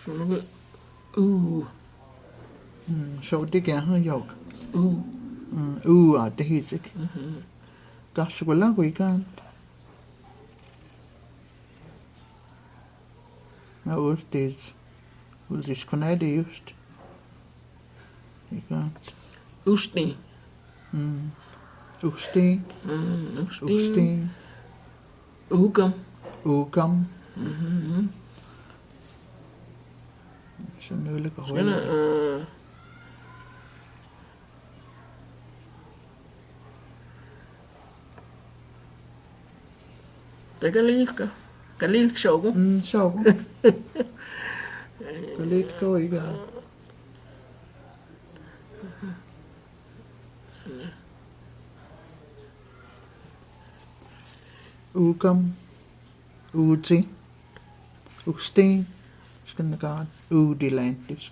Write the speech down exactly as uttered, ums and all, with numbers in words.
U. Mm, sawti ke aha yok. U. Mm, u a te hisik. Mhm. Ka sukula ku ikan. Na ustis. Ustis kunadi ust. Ikan. Usti. Mm. Usti. Mm, usti. Usti. Ukam. Ukam. Mhm. Sino le ka huele. Sino, eh, Te kalilka. Kalilka shoku. Mm, shoku. Kalilka oiga. Ukam. Utsi. Usti. Skan kan. Udilantis.